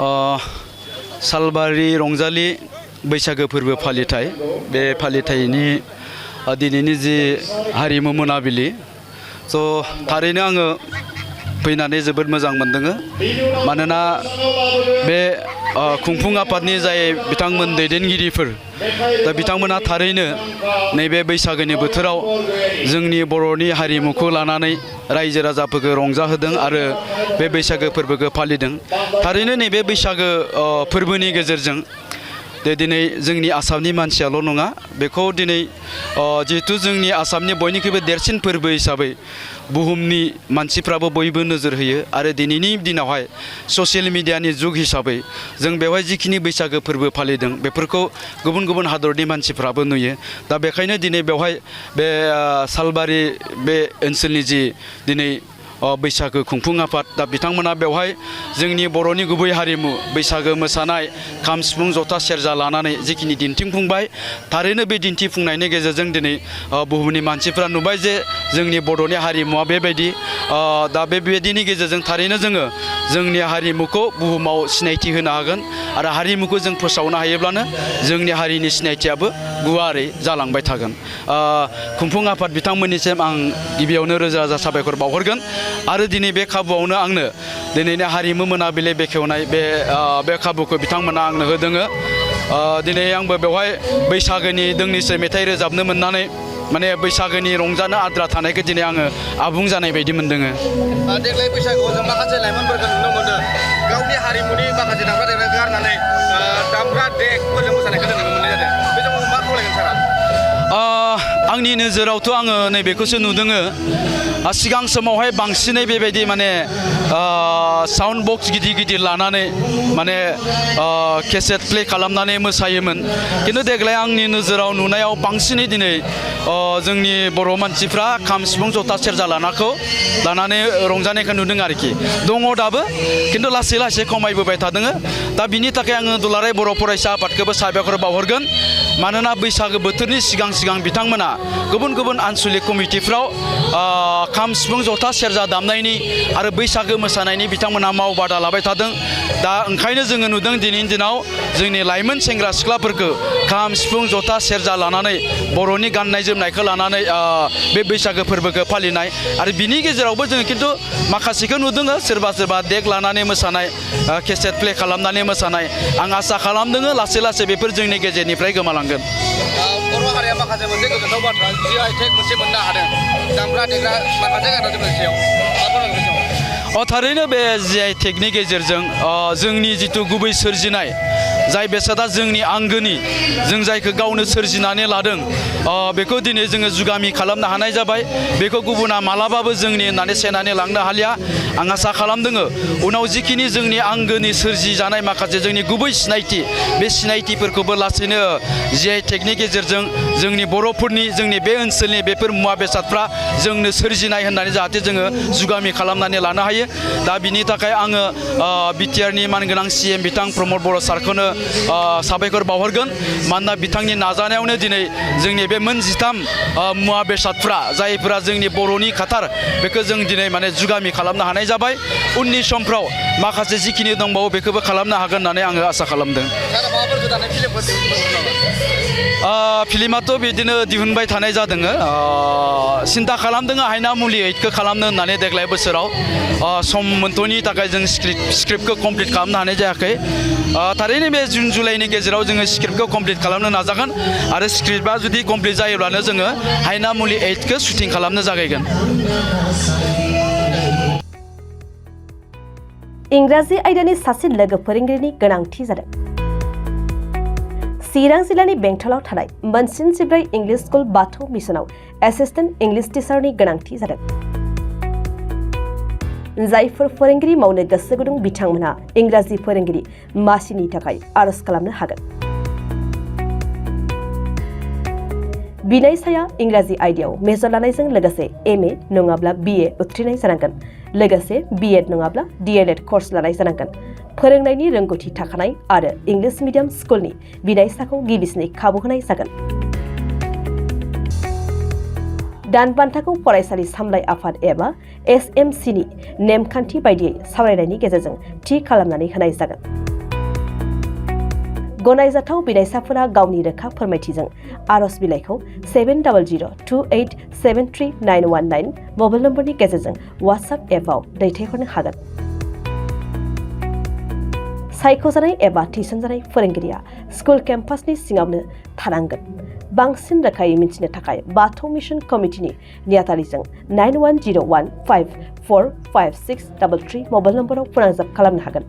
सालबारि रंजालि बैसागो फोरबो फालिथाय बे फालिथायनि दिनैनि जि हारिमु मोनाबिलि थारैनो आङो फैनानै जोबोद मोजां मोनदों मानोना बे खुंफुं आफादनि जाय बिथांमोन दैदेनगिरिफोर दा बिथांमोना थारैनो नैबे बैसागोनि बोथोराव जोंनि बर'नि हारिमुखौ लानानै रायजो राजाफोरखौ रंजाहोदों आरो बे बैसागो फोरबोखौ फालिदों थारैनो नैबे बैसागो फोरबोनि गेजेरजों दिनै जोंनि आसामनि मानसियाल' नङा बेखौ दिनै जिहेतु जोंनि आसामनि बयनिख्रुइबो देरसिन फोरबो हिसाबै बुहुमनि मानसिफ्राबो बयबो नोजोर होयो आरो दिनैनि दिनावहाय ससियेल मिडियानि जुग हिसाबै जों बेवहाय जिखिनि बैसागो फोरबो फालिदों बेफोरखौ गुबुन गुबुन हादरनि मानसिफ्राबो नुयो दा बेखायनो दिनै बेवहाय बे सालबारि बे ओनसोलनि जि दिनै बैसागो खुंफुं आफाद दा बिथांमोना बेवहाय जोंनि बर'नि गुबै हारिमु बैसागो मोसानाय खाम सिफुं जथा सेरजा लानानै जिखिनि दिन्थिफुंबाय थारैनो बे दिन्थिफुंनायनि गेजेरजों दिनै बुहुमनि मानसिफ्रा नुबाय जे जोंनि बर'नि हारिमुवा बेबायदि दा बेबायदिनि गेजेरजों थारैनो जोङो जोंनि हारिमुखौ बुहुमाव सिनायथि होनो हागोन आरो हारिमुखौ जों फोसावनो हायोब्लानो जोंनि हारिनि सिनायथियाबो गुवारै जालांबाय थागोन खुंफुं आफाद बिथांमोननिसिम आं गिबियावनो रोजा रोजा साबायखर बावहरगोन आरो दिनै बे खाबुआवनो आंनो दिनैनि हारिमु मोनाबिलि बेखेवनाय बे खाबुखौ बिथांमोना आंनो होदों दिनै आंबो बेवहाय बैसागोनि दोंनैसो मेथाइ रोजाबनो मोननानै माने बैसागोनि रंजानो आद्रा थानायखौ दिनै आङो आबुं जानाय बायदि मोनदों देग्लाय बैसागोआव जों माखासे लाइमोनफोरखौ नुनो मोनो गावनि हारिमुनि माखासे दामग्रा देग्रा गारनानै दामग्रा देगफोरजों मोसानायखौ जों नुनो मोननाय जादों बे समाव मा खावलायगोन सारा आंनि नोजोरावथ' आङो नैबेखौसो नुदों सिगां समावहाय बांसिनै बेबायदि माने साउन्ड बक्स गिदिर गिदिर लानानै माने केसेट प्ले खालामनानै मोसायोमोन खिन्थु देग्लाय आंनि नोजोराव नुनायाव बांसिनै दिनै जोंनि बर' मानसिफ्रा खाम सिफुं जथा सेरजा लानानै रंजानायखौ नुदों आरोखि दङ दाबो खिन्थु लासै लासै खमायबोबाय थादों दा बिनि थाखाय आङो दुलाराय बर' फरायसा आफादखौबो साबायखर बावहरगोन मानोना बैसागो बोथोरनि सिगां बिथांमोना गुबुन गुबुन आनसलिक कमिटिफ्राव खाम सिफुं जथा सेरजा दामनायनि आरो बैसागो मोसानायनि बिथांमोना मावबादा लाबाय थादों दा ओंखायनो जोङो नुदों दिनैनि दिनाव जोंनि लाइमोन सेंग्रा सिख्लाफोरखौ खाम सिफुं जथा सेरजा लानानै बर'नि गाननाय जोमनायखौ लानानै बे बैसागो फोरबोखौ फालिनाय आरो बिनि गेजेरावबो जोङो खिन्थु माखासेखौ नुदों सोरबा देग लानानै मोसानाय केसेट प्ले खालामनानै मोसानाय आं आसा खालामदों लासै लासै बेफोर जोंनि गेजेरनिफ्राय गोमालांगोन बर' हारिया माखासे मोनसे गोजोनथाव बाथ्रा GI टेग मोनसे मोननो हादों दामग्रा देग्रा माखासे गाननाय जोमनायनि सायाव थारैनो बे GI टेगनि गेजेरजों जोंनि जिथु गुबै सोरजिनाय जाय बेसादा जोंनि आंगोनि जों जायखौ गावनो सोरजिनानै लादों बेखौ दिनै जोङो जुगामि खालामनो हानाय जाबाय बेखौ गुबुना मालाबाबो जोंनि होननानै सेनानै लांनो हालिया आं आसा खालामदों उनाव जिखिनि जोंनि आंगोनि सोरजि जानाय माखासे जोंनि गुबै सिनायथि बे सिनायथिफोरखौबो लासैनो GI टेगनि गेजेरजों जोंनि बर'फोरनि जोंनि बे ओनसोलनि बेफोर मुवा बेसादफ्रा जोंनो सोरजिनाय होननानै जाहाथे जोङो जुगामि खालामनानै लानो हायो दा बिनि थाखाय आङो बिटिआरनि मानगोनां CM बिथां प्रमद बर' सारखौनो साबायखर बावहरगोन मानोना बिथांनि नाजानायावनो दिनै जोंनि बे मोनजिथाम मुवा बेसादफ्रा जायफोरा जोंनि बर'नि खाथार बेखौ जों दिनै माने जुगामि खालामनो हानाय जाबाय उननि समफ्राव माखासे जिखिनि दंबावो बेखौबो खालामनो हागोन होननानै आङो आसा खालामदों फिल्माथ' बिदिनो दिहुनबाय थानाय जादों सिन्था खालामदों हायना मुलि 8खौ खालामनो होननानै देग्लाय बोसोराव सम मोनथ'नि थाखाय जों स्क्रिप्टखौ कमप्लिट खालामनो हानाय जायाखै थारैनो बे जुन जुलाइनि गेजेराव जोङो स्क्रिप्टखौ कमप्लिट खालामनो नाजागोन आरो स्क्रिप्टआ जुदि कमप्लिट जायोब्लानो जोङो हायना मुलि 8खौ शुटिं खालामनो जागायगोन इंराजि आयदानि सासे लोगो फोरोंगिरिनि गोनांथि जादों चिरां जिल्लानि बेंटलाव थानाय मोनसिन सिब्राय इंलिश स्कुल बाथौ मिसनाव एसिस्टेन्ट इंलिश टिचारनि गोनांथि जादों जायफोर फोरोंगिरि मावनो गोसो गुदुं बिथांमोनहा इंराजि फोरोंगिरि मासिनि थाखाय आरज खालामनो हागोन बिनायसाया इंराजि आयदायाव मेजर लानायजों लोगोसे MA नङाब्ला BA उथ्रिनाय जानांगोन लोगोसे B.Ed नङाब्ला DLED कर्स लानाय जानांगोन फोरोंनायनि रोंगौथि थाखानाय आरो इंलिश मिडियाम स्कुलनि बिनायसाखौ गिबिसिनै खाबु होनाय जागोन दानबान्थाखौ फरायसालि सामलाय आफाद एबा SMC नि नेमखान्थि बायदियै सावरायनायनि गेजेरजों थि खालामनानै होनाय जागोन गनायजाथाव बिनायसाफोरा गावनि रोखा फोरमायथिजों आर'ज बिलाइखौ 7002873919 मबाइल नम्बरनि गेजेरजों WhatsApp एपआव दैथायहरनो हागोन। सायख'जानाय एबा थिसनजानाय फोरोंगिरिया स्कुल केम्पासनि सिङावनो थानांगोन। बांसिन रोखायै मिथिनो थाखाय बाथौ मिशन कमिटिनि नेहाथारिजों 9101545633 मबाइल नम्बराव फोनांजाब खालामनो हागोन।